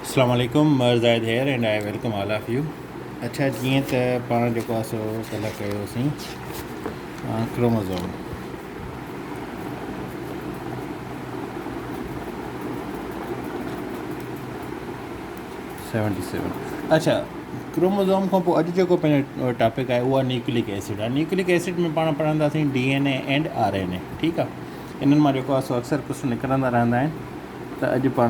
اسلام عليڪم Mehr Zahid here and I welcome all of you اڇا جيئن ته پاڻ جيڪو آهي سو ڪلهه ڪيوسين ڪروموزوم سيونٽي سيون اڇا ڪروموزوم کان پوء اڄ جيڪو پنهنجو ٽاپڪ آهي اهو نيوڪلڪ ايسڊ آهي نيوڪلڪ ايسڊ ۾ پاڻ پڙهنداسين D N A and R N A ٺيڪ آهي انهن مان جيڪو آهي سو اڪثر قسم نڪرندا رهندا آهن ته اڄ پاڻ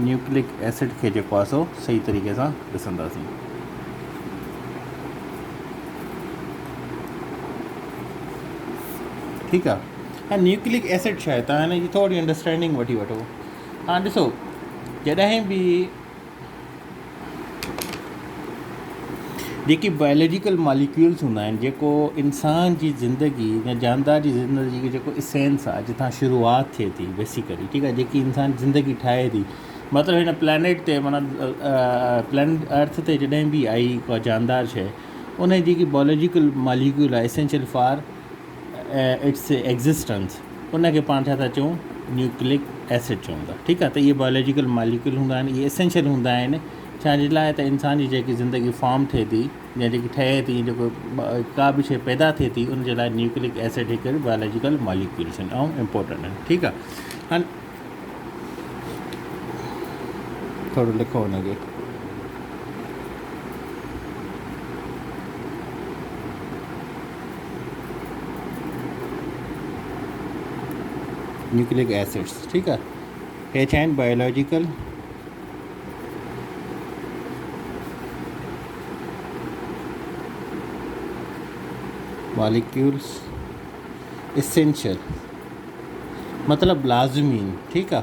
نيوڪلڪ ايسڊ کي جيڪو آهي سو صحيح طريقي سان ڏسنداسين. ٺيڪ آهي ۽ نيوڪلڪ ايسڊ ڇا آهي تان هن جي ٿوري انڊرسٽينڊنگ وٺي وٺو. هاڻ ڏسو جڏهن به جيڪي بائيولاجيڪل ماليڪيولس هوندا آهن جيڪو انسان جي زندگي يا جاندار جي زندگي جو جيڪو اسينس آهي جتان شروعات ٿئي ٿي بيسيڪلي ٺيڪ آهي جيڪي انسان زندگي ٺاهي ٿي مطلب هن پلانيٽ تي معنيٰ پلانيٽ ارٿ تي جڏهن به آئي ڪا جاندار شيء ان جي جيڪي بائيولاجيڪل ماليڪيول آهي اسينشل فار it's existence ان کي پاڻ ڇا ٿا چئون نيوڪلڪ ايسڊ چئون ٿا ٺيڪ آهي ته اهي بائيولاجيڪل ماليڪيول هوندا آهن اهي اسينشل هوندا آهن ڇا جي لاء ته انسان جي جيڪي زندگي فارم ٿئي ٿي يا جيڪي ٺهي ٿي جيڪو ڪا به شيء پيدا ٿئي ٿي ان جي لاء نيوڪلڪ ايسڊ هڪ بائيولاجيڪل ماليڪيولس آهن ۽ امپورٽنٽ آهن ٺيڪ آهي هاڻي ٿورو لکو ان کي نيوڪلڪ ايسڊس ٺيڪ آ هي ڇا آهن بائيولاجيڪل ماليڪيولس اسينشل مطلب لازمي ٺيڪ آ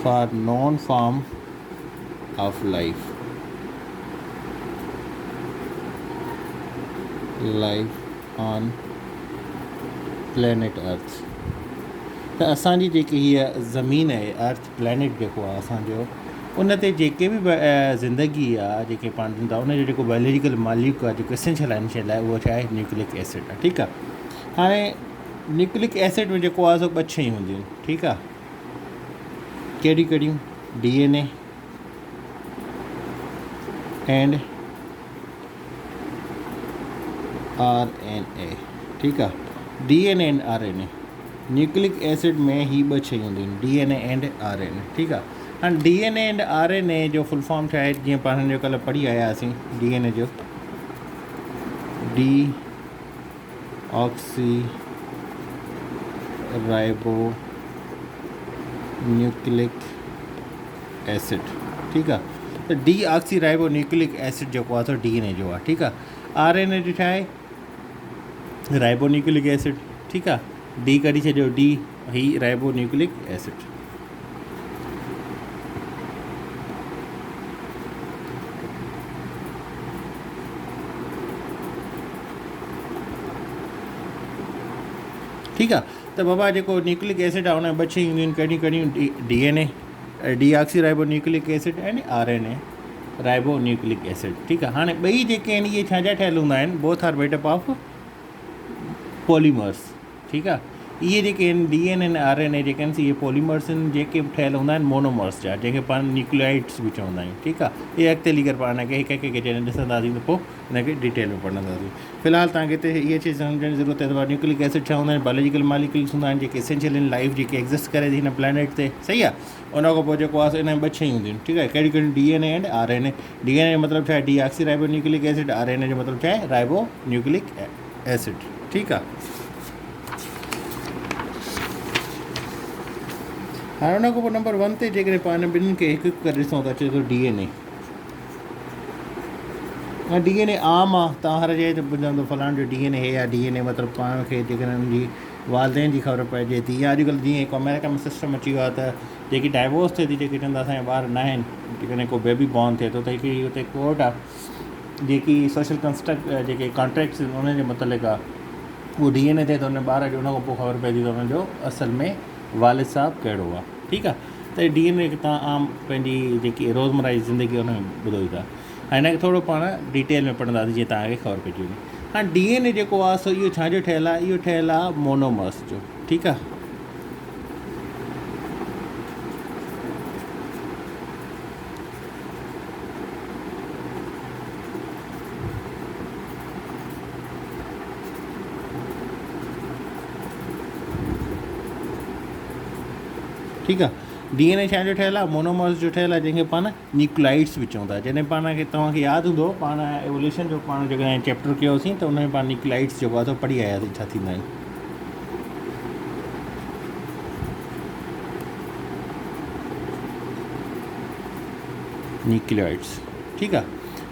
for known form of life life on planet earth ته اسان جي جيڪي هيء زمين آهي ارٿ پلانيٽ جيڪو آهي اسان جو ان تي جيڪي به زندگي آهي جيڪي پاڻ ڏون ٿا ان جو جيڪو بائيولوجيڪل ماليڪ آهي جيڪو اسينشل آهن شيء لاء اهو ڇا آهي نيوڪلڪ ايسڊ آهي ٺيڪ آهي هاڻي نيوڪلڪ ايسڊ ۾ جيڪو آهي سو ٻه شيون هونديون آهن ٺيڪ آهي ڪهڙيون ڪهڙيون D N A and R N A ٺيڪ آ D N A and R N A nucleic acid ۾ هي ٻه شيون هونديون آهن D N A and R N A ٺيڪ آ هاڻي D N A and R N A جو فل فارم ڇا آهي جيئن پاڻ جو ڪلهه پڙهي آيا هئاسين ڊي اين اي جو ڊي آڪسي رائبو نيوڪلڪ ايسڊ ٺيڪ آ ته ڊي آڪسي رائبو نيوڪلڪ ايسڊ جيڪو آ سو ڊي اين اي جو آ ٺيڪ آ آر اين اي جو ڇا آهي رائبو نيوڪلڪ ايسڊ ٺيڪ آ ڊي ڪڍي ڇڏيو ڊي هي رائبو نيوڪلڪ ايسڊ ٺيڪ آ ته بابا جيڪو نيوڪلڪ ايسڊ آ ان ۾ ٻه شيون اينديون آهن ڪهڙيون ڪهڙيون D N A deoxyribonucleic acid ۽ R N A ribonucleic acid ٺيڪ آ هاڻي ٻئي جيڪي آهن اهي ڇا جا ٺهيل هوندا آهن both are made up of polymers ٺيڪ آ اهي جيڪي آهن D N N R N A جيڪي آهن سي اهي پوليمرس آهن جيڪي به ٺهيل هوندا آهن مونومرس جا جنهن کي پاڻ نيوڪليائڊس به چوندا آهيون ٺيڪ آ اهي اڳتي هلي ڪري پاڻ هن کي هڪ هڪ کي جڏهن ڏسنداسين ته پوء هن کي ڊيٽيل ۾ پڙهنداسين في الحال توهان کي هتي اها چيز سمجهڻ جي ضرورت آهي ته نيوڪليڪ ايسڊ ڇا هوندا آهن بائيولوجيڪل ماليڪيولس هوندا آهن جيڪي اسينشل آهن لائف جيڪي ايگزسٽ ڪري ٿي هن پلانيٽ تي صحيح آ ان کان پوء جيڪو آهي سو ان ۾ ٻه شيون هونديون آهن ٺيڪ آهي ڪهڙيون ڪهڙيون D N A and R N A D N A جو مطلب ڇا آهي deoxyribonucleic acid R N A جو مطلب ڇا آهي رائبو نيوڪليڪ ايسڊ ٺيڪ آ هاڻي ان کان پوء نمبر ون تي جيڪڏهن پاڻ ٻنهن کي هڪ هڪ ڪري ڏسون ته اچي ٿو ڊي اين اي ۽ ڊي اين اي عام آ تان هر جاء تي ٻڌندو فلاڻ جو ڊي اين اي هي آ ڊي اين اي مطلب پاڻ کي جيڪڏهن ان جي والدين جي خبر پئجي ٿي يا اڄڪلهه جيئن هڪ آمريڪا ۾ سسٽم اچي ويو آ ته جيڪي ڊائيورس ٿئي ٿي جيڪي چون ٿا اسان جا ٻار نه آهن جيڪڏهن ڪو بيبي بورن ٿئي ٿو ته هڪڙي اتي ڪورٽ آ جيڪي سوشل ڪنسٽرڪٽ جيڪي ڪانٽريڪٽس آهن انهن جي متعلق آ اهو ڊي اين اي ٿئي ٿو ان ٻار جو ان کان پوء خبر پئي ٿي ته ان جو اصل ۾ والد صاحب ڪهڙو آ ٺيڪ آ ته ڊي اين اي تان عام پنهنجي جيڪي روزمره جي زندگي ان ۾ ٻڌو ئي ٿا ۽ هن کي ٿورو پاڻ ڊيٽيل ۾ پڙهنداسين جيئن توهان کي خبر پئجي وڃي هاڻي ڊي اين اي جيڪو آ سو اهو ڇا جو ٺهيل آ اهو ٺهيل آ مونومرس جو ٺيڪ آ. ٺيڪ آ ڊي اين اي ڇا جو ٺهيل آ مونومرز جو ٺهيل آ جنهن کي پاڻ نيوڪلائڊس به چئون ٿا جڏهن پاڻ کي توهان کي ياد هوندو پاڻ ايووليوشن جو پاڻ جيڪڏهن چيپٽر ڪيوسين ته ان ۾ پاڻ نيوڪلائڊس جيڪو آ سو پڙهي آياسين ڇا ٿيندا آهن نيوڪليائڊس ٺيڪ آ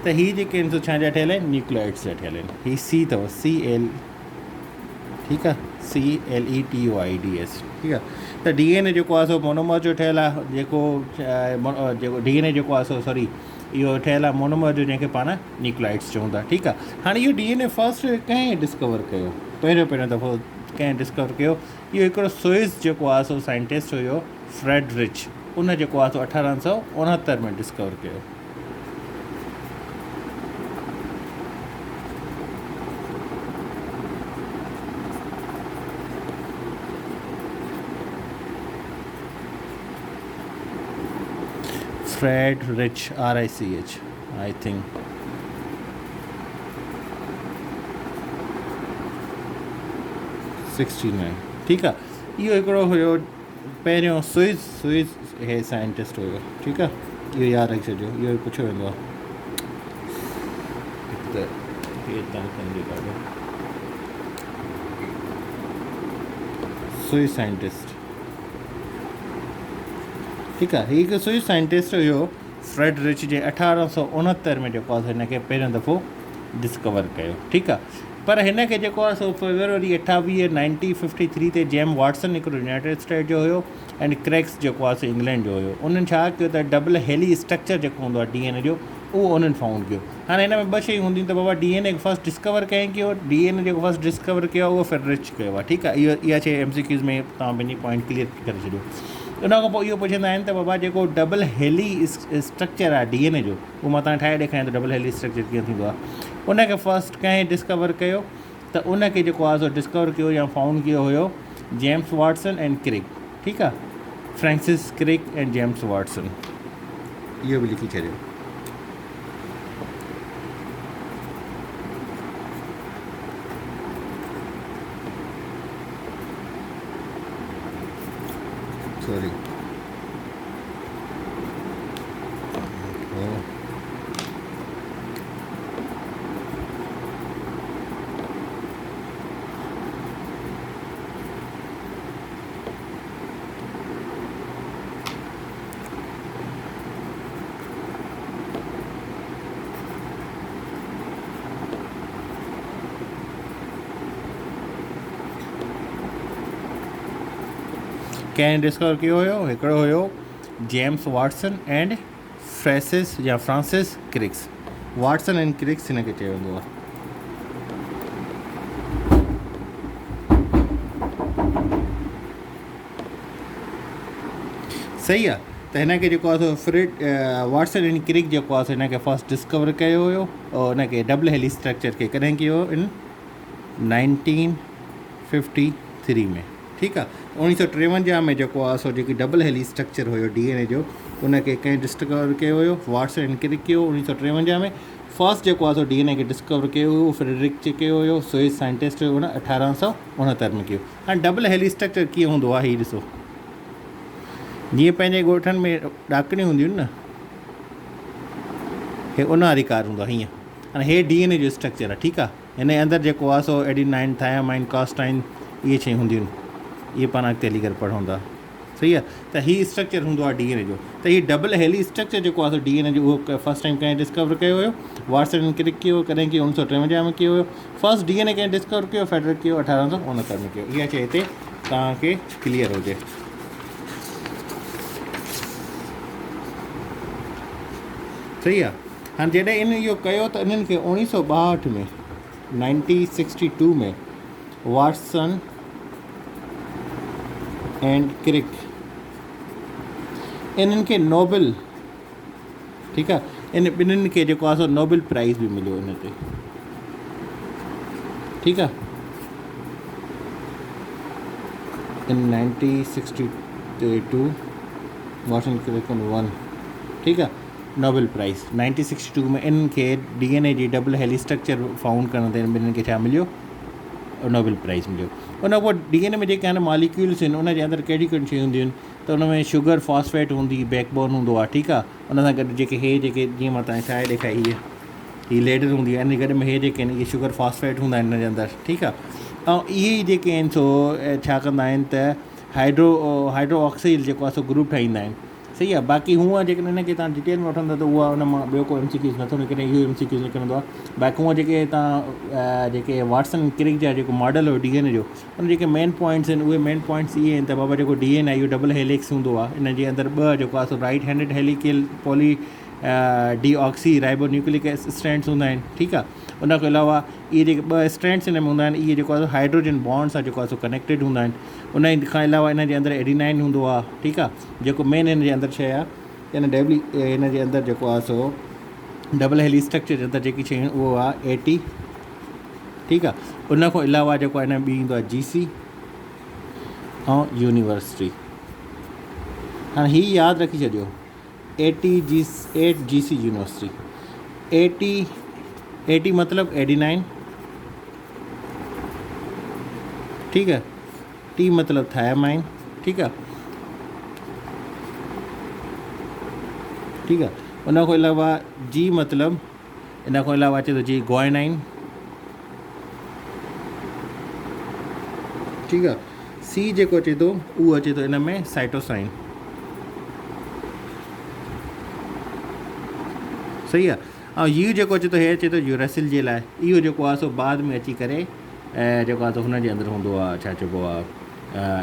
ته هي جيڪي آهن سو ڇا جا ٺهيل آهن نيوڪليائڊس جا ٺهيل آهن هي سي اٿو سي ايل ٺيڪ آ C L E T O I D S ٺيڪ آ ته ڊي اين اي جيڪو آ سو مونومر جو ٺهيل آ جيڪو جيڪو ڊي اين اي جيڪو آ سو سوري اهو ٺهيل آ مونومر جو جنهن کي پاڻ نيوڪلائڊس چئون ٿا ٺيڪ آ هاڻي اهو ڊي اين اي فرسٽ ڪنهن ڊسڪور ڪيو پهريون پهريون دفعو ڪنهن ڊسڪور ڪيو اهو هڪڙو سوئس جيڪو آ سو سائنٽسٽ هيو فريڊ رچ ان جيڪو آ سو 1869 ۾ ڊسڪور ڪيو. Fred Rich R I C H I think 69 ٺيڪ آ اهو هڪڙو هيو پهريون سوئس سوئس هي سائنٽسٽ هيو ٺيڪ آ اهو ياد رکي ڇڏجو اهو به پڇيو ويندو آ هڪ ته هي تنگ ڪندي ڏاڍو سوئس سائنٽسٽ ٺيڪ آ هي هڪ سوئس سائنٽسٽ هيو فريڊ رچ جي 1869 ۾ جيڪو آ هن کي پهريون دفعو ڊسڪور ڪيو ٺيڪ آ پر هن کي جيڪو آهي سو فيبروري 28 1953 تي جيم واٽسن هڪڙو يونائيٽيڊ اسٽيٽ جو هيو ۽ ڪريڪس جيڪو آهي سو انگلينڊ جو هيو انهن ڇا ڪيو ته ڊبل هيلي اسٽرڪچر جيڪو هوندو آهي ڊي اين اي جو اهو انهن فائونڊ ڪيو هاڻي هن ۾ ٻه شيون هونديون ته بابا ڊي اين اي کي فرسٽ ڊسڪور ڪنهن ڪيو ڊي اين اي جيڪو فرسٽ ڊسڪور ڪيو اهو فريڊرچ ڪيو آهي ٺيڪ آهي اهو اها شي ايم سي ڪيوز ۾ توهان پنهنجي پوائنٽ ڪليئر ڪري ڇڏيو ان کان پوء اهو پڇندا آهن ته بابا جيڪو ڊبل هيلي اسٽرڪچر آهي ڊي اين اي جو اهو مان توهان کي ٺاهي ڏيکاريان ٿو ڊبل هيلي اسٽرڪچر ڪيئن ٿيندو آهي ان کي فرسٽ ڪنهن ڊسڪور ڪيو ته ان کي جيڪو آهي سو ڊسڪور ڪيو يا فائونڊ ڪيو هيو جيمس واٽسن اينڊ ڪرڪ ٺيڪ آهي Francis Crick and James Watson اهو به لکي ڇڏيو سوري ڪنهن ڊسڪور ڪيو هيو هڪڙو هيو جيمس واٽسن اينڊ فريسس يا Francis Crookes Watson and Crookes هن کي چيو ويندو آهي. صحيح آهي ته هن کي جيڪو آهي سو فريڊ واٽسن اينڊ ڪرڪ جيڪو آهي سو هن کي فرسٽ ڊسڪور ڪيو هيو اور هن کي ڊبل هيلي اسٽرڪچر کي ڪڏهن ڪيو هيو ان 1953 ۾ ٺيڪ آ اوڻيھ سو ٽيونجاھ ۾ جيڪو آ سو جيڪي double heli structure have D N A جو ان کي ڪنهن ڊسڪور ڪيو هيو واٽسن اينڊ ڪرڪ ڪيو اوڻيھ سو ٽيونجاھ ۾ فرسٽ جيڪو آ سو ڊي اين اي کي ڊسڪور ڪيو هيو فريڊرڪ چي ڪيو هيو سوئس سائنٽسٽ هيو ان اٺارهن سو اڻهتر ۾ ڪيو هاڻي ڊبل هيلي اسٽرڪچر ڪيئن هوندو آ هي ڏسو جيئن پنهنجي ڳوٺن ۾ ڏاڪڻيون هونديون آهن نه هي ان واري ڪار هوندو آ هيئن هاڻي هي ڊي اين اي جو اسٽرڪچر آ ٺيڪ آ هن جي اندر جيڪو آهي سو ايڊينائن، ٿايامائن، ڪاسٽائن اهي شيون هونديون آهن. اهي پاڻ اڳتي هلي ڪري پڙهون ٿا. صحيح آهي ته هي اسٽرڪچر هوندو آهي ڊي اين اي جو ته هي ڊبل هيلي اسٽرڪچر جيڪو آهي سو ڊي اين اي جو اهو فرسٽ ٽائيم ڪنهن ڊسڪور ڪيو هيو واٽسن اينڊ ڪرڪ ڪيو ڪڏهن ڪيو اڻويهه سو ٽيونجاهه ۾ ڪيو هيو فرسٽ ڊي اين اي ڪنهن ڊسڪور ڪيو فيڊرڪ ڪيو اٺارهن سو اڻهتر ۾ ڪيو اها شيء هتي توهان کي ڪليئر هجي. صحيح آهي هاڻي جڏهن ان اهو ڪيو ته انهن کي اوڻيهه سؤ ٻاهٺ ۾ 1962 ۾ واٽسن اينڊ ڪرڪ انهن کي نوبل ٺيڪ آهي ان ٻنهن کي جيڪو آهي سو نوبل پرائز به مليو ان تي ٺيڪ آهي ان 1962 واٽسن ڪرڪ ون ٺيڪ آهي نوبل پرائز 1962 ۾ انهن کي ڊي اين اي جي ڊبل هيلي اسٽرڪچر فائونڊ ڪرڻ تي انهن کي ڇا مليو نوبل پرائز مليو ان کان پوء ڊي اين اي ۾ جيڪي آهن ماليڪيولس آهن ان جي اندر ڪهڙيون ڪهڙيون شيون هونديون آهن ته ان ۾ شگر فاسفيٽ هوندي بيڪ بون هوندو آهي ٺيڪ آهي ان سان گڏ جيڪي هي جيڪي جيئن مان تنهنکي ٺاهي ڏيکاري هيء هي ليڊر هوندي آهي ان جي گڏ ۾ هي جيڪي آهن اهي شگر فاسفيٽ هوندا آهن ان جي اندر ٺيڪ آهي ۽ اهي ئي جيڪي آهن سو ڇا ڪندا آهن ته هائيڊرو هائيڊرو آڪسيل جيڪو آهي سو گروپ ٺاهيندا آهن صحيح آهي باقي هونء جيڪڏهن هن کي توهان ڊيٽيل ۾ وٺندا ته اها ان مان ٻيو ڪو ايم سي ڪيوز نٿو نڪري اهو ايم سي ڪيوز نڪرندو آهي باقي هونء جيڪي توهان جيڪي واٽسن ڪرڪ جا جيڪو ماڊل هو ڊي اين اي جو ان جيڪي مين پوائنٽس آهن اهي مين پوائنٽس اهي آهن ته بابا جيڪو ڊي اين آهي اهو ڊبل هيلڪس هوندو آهي ان جي اندر ٻه جيڪو آهي سو right handed helical poly deoxyribonucleic strands هوندا آهن ٺيڪ آهي ان کان علاوه اهي جيڪي ٻه اسٽرينڊس ان ۾ هوندا آهن اهي جيڪو آهي هائڊروجن بانڊ سان جيڪو آهي سو ڪنيڪٽيڊ هوندا آهن ان کان علاوه ان جي اندر ايڊينائن هوندو آهي ٺيڪ آهي جيڪو مين ان جي اندر شيء آهي ان ڊبلي ان جي اندر جيڪو آهي سو ڊبل هيلي اسٽرڪچر جي اندر جيڪي شيون اهو آهي اي ٽي ٺيڪ آهي ان کان علاوه جيڪو آهي ان ٻي ايندو آهي جي سي ۽ يونيورسٽي هاڻي هي ياد رکي ڇڏيو A T G eight G C university A T A T مطلب ايڊينائن ٺيڪ آهي ٽي مطلب ٿائمائن ٺيڪ آهي ٺيڪ آهي ان کان علاوه جي مطلب ان کان علاوه اچي ٿو جي گوائنائن ٺيڪ آ سي جيڪو اچي ٿو اهو اچي ٿو ان ۾ سائٽوسائن صحيح آ ۽ يو جيڪو اچي ٿو هي اچي ٿو يوريسل جي لاء اهو جيڪو آ سو بعد ۾ اچي ڪري جيڪو آ سو هن جي اندر هوندو آ ڇا چئبو آ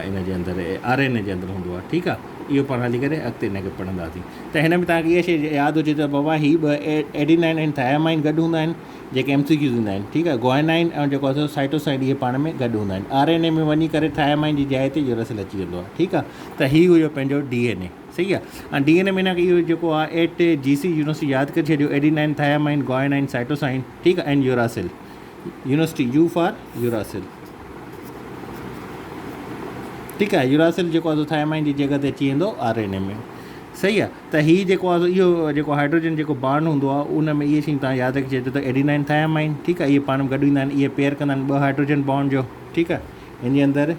ان جي اندر آر اين اي جي اندر هوندو آ ٺيڪ آ اهو پاڻ هلي ڪري اڳتي ان کي پڙهنداسين ته هن ۾ توهان کي اها شيء ياد هجي ته بابا هي ٻه ايڊينائن ۽ ٿائمائن گڏ هوندا آهن جيڪي ايم سي ڪيوز ايندا آهن ٺيڪ آهي گوائنائن ۽ جيڪو آهي سو سائٽوسائن اهي پاڻ ۾ گڏ هوندا آهن آر اين اي ۾ وڃي ڪري ٿائمائن جي جاء تي يوراسل اچي ويندو آهي ٺيڪ آهي ته هي هيو پنهنجو ڊي اين اي صحيح آهي ۽ ڊي اين اي ۾ هن کي اهو جيڪو آهي ايٽ جي سي يونيورسٽي ياد ڪري ڇڏيو ايڊينائن ٿائمائن گوائنائن سائٽوسائن ٺيڪ آهي ۽ uracil university U for uracil ٺيڪ آهي يوراسل جيڪو آهي سو ٿائمائن جي جڳهه تي اچي ويندو آر اين اي ۾ صحيح آهي ته هي جيڪو آهي سو اهو جيڪو هائڊروجن جيڪو بانڊ هوندو آهي ان ۾ اهي شيون تان ياد رکي ڇڏجو ته ايڊينائن ٿائمائن ٺيڪ آهي اهي پاڻ ۾ گڏ ايندا آهن اهي پيئر ڪندا آهن ٻه هائڊروجن بانڊ جو ٺيڪ آهي هن جي اندر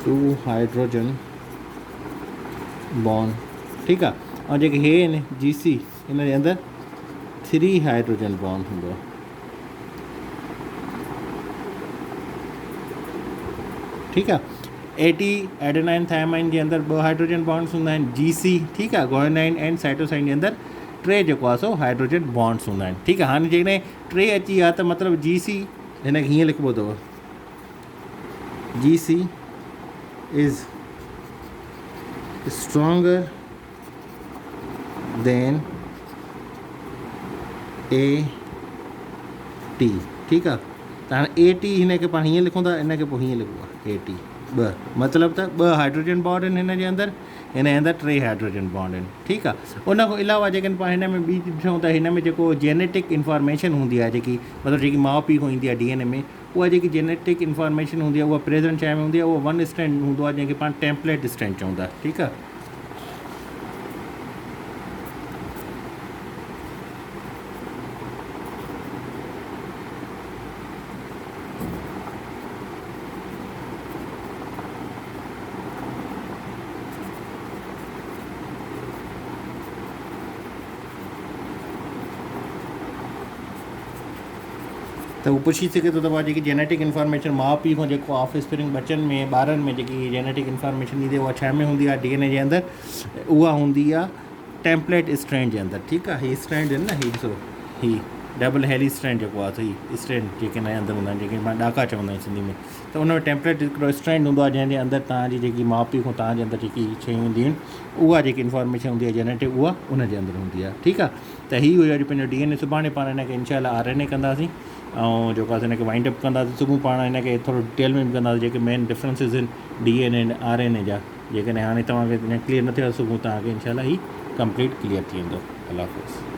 ٽو هائڊروجن بانڊ ٺيڪ آهي ۽ جيڪي هي آهن جي سي ان جي اندر ٿري هائڊروجن بانڊ هوندو آهي. ٺيڪ آ اي ٽي ايڊينائن ٿائمائن جي اندر ٻه هائڊروجن بانڊس هوندا آهن جي سي ٺيڪ آ گوائنائن ۽ سائٽوسائن جي اندر ٽي جيڪو آ سو هائڊروجن بانڊس هوندا آهن ٺيڪ آ هاڻي جيڪڏهن ٽي اچي ويا ته مطلب جي سي هن کي هيئن لکبو اٿو G C is stronger than A T ٺيڪ آ ته هاڻي اي ٽي هن کي پاڻ هيئن لکون ٿا ان کي پوء هيئن لکبو آ اي ٽي ٻه مطلب ته ٻه هائڊروجن بانڊ آهن هن جي اندر هن جي اندر ٽي هائڊروجن بانڊ آهن ٺيڪ آ ان کان علاوه جيڪڏهن پاڻ هن ۾ ٻي ڏسون ته هن ۾ جيڪو جينيٽڪ انفارميشن هوندي آهي جيڪي مطلب جيڪي ماء پيء کان ايندي آهي ڊي اين اي ۾ اها جيڪي جينيٽڪ انفارميشن هوندي آهي اها پريزنٽ ڇا ۾ هوندي آهي اها ون اسٽرينڊ هوندو آهي جنهن کي پاڻ ٽيمپليٽ اسٽرينڊ چئون ٿا ٺيڪ آ ته هو پڇي سگهي ٿو ته بابا جيڪي جينيٽڪ انفارميشن ماء پيء کان جيڪو آف اسپرنگ ٻچن ۾ ٻارن ۾ جيڪي جينيٽڪ انفارميشن ايندي اها ڇا ۾ هوندي آهي ڊي اين اي جي اندر اها هوندي آهي ٽيمپليٽ اسٽرينڊ جي اندر ٺيڪ آهي هي اسٽرينڊ آهن نه هي ڏسو هي ڊبل هيلي اسٽرينڊ جيڪو آهي هي اسٽرينڊ جيڪي هن جي اندر هوندا آهن جيڪي پاڻ ڏاڪا چوندا آهيون سنڌي ۾ ته ان ۾ ٽيمپليٽ هڪڙو اسٽرينڊ هوندو آهي جنهن جي اندر توهان جي جيڪي ماء پيء کان توهان جي اندر جيڪي شيون اينديون آهن اها جيڪي انفارميشن هوندي آهي جينيٽڪ اها ان جي اندر هوندي آهي ٺيڪ آهي ته هي هيو اڄ پنهنجو ڊي اين اي سڀاڻي پاڻ هن کي انشاء الله آر اين اي ڪنداسين ۽ جيڪو آهي هن کي وائنڊ اپ ڪنداسين صبح پاڻ هن کي ٿورو ڊيٽيل ۾ به ڪنداسين جيڪي مين ڊفرنسز آهن ڊي اين اي آر اين اي جا جيڪڏهن هاڻي توهان کي ڪليئر نه ٿيو آهي صبح توهان کي انشاء الله هي ڪمپليٽ ڪليئر ٿي ويندو الله حافظ.